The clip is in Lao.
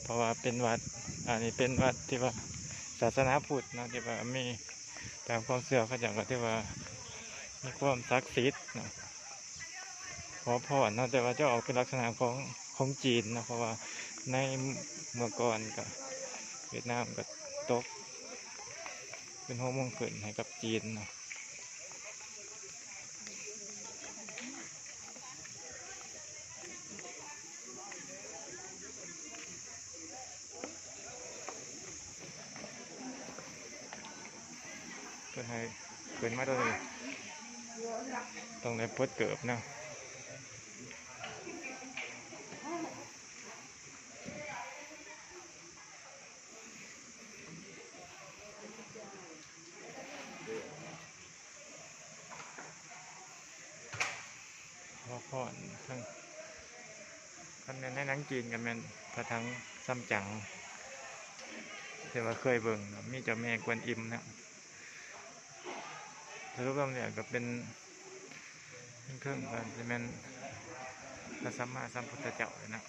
ເພາະວ່າເປັນວັດ ອັນນີ້ເປັນວັດທີ່ວ່າສາສະໜາພຸດເນາະ ທີ່ວ່າມີຕາມຄວາມເຊື່ອເຂົາເຈົ້າກໍຖືວ່າມີຄວາມສັກສິດເນາະ ຂໍພອນເນາະ ແຕ່ວ່າຈະອອກເປັນລັກສະນະຂອງ ຂອງຈີນເນາະ ເພາະວ່າໃນເມື່ອກ່ອນກໍຫວຽດນາມກໍຕົກເປັນຫົວເມືອງຂຶ້ນໃຫ້ກັບຈີນເນາະ. ເພິ່ນໃຫ້ຂຶ້ນມາໂຕນີ້ ຕ້ອງໄດ້ປົດເກີບນຳ. ຂໍພອນທັງ ຄັນແມ່ນໃນໜັງຈີນກໍແມ່ນພະຖັງຊຳຈັງ ທີ່ວ່າເຄີຍເບິ່ງ ມີເຈົ້າແມ່ກວນອິມນະ ສະຫຼຸບລວມແລ້ວກໍເປັນ ເທິງໆ ກໍຈະແມ່ນພະສຳມາສຳພຸດທະເຈົ້າແຫຼະນະ.